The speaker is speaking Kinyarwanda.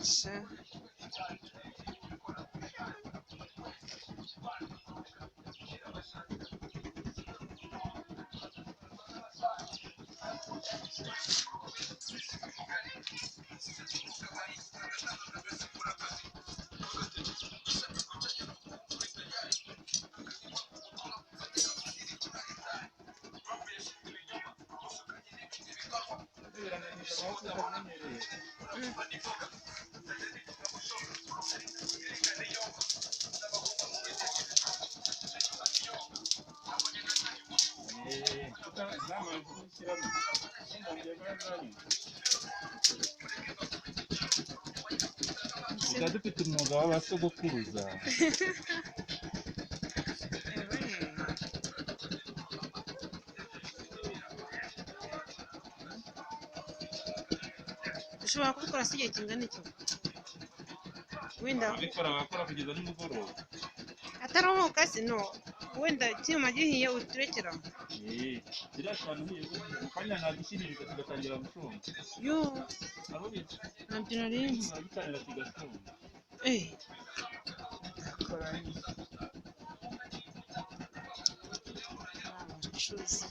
Sha. Tuba dufite umwuga w'abasogokuruza. Ushobora kubikora se igihe kingana iki? Wenda Ababikora bakora kugeza nimugoroba. Ataruhuka se? No wenda cyuma gihiye uturekera. Eh, kiriya kantu uhiye mu kanya nagishyiririza kigatangira gushonga. Yo. Aho bica. Ntabyo nari nzi. Nagitangira kigashonga. Eh, ndakora abacuzi.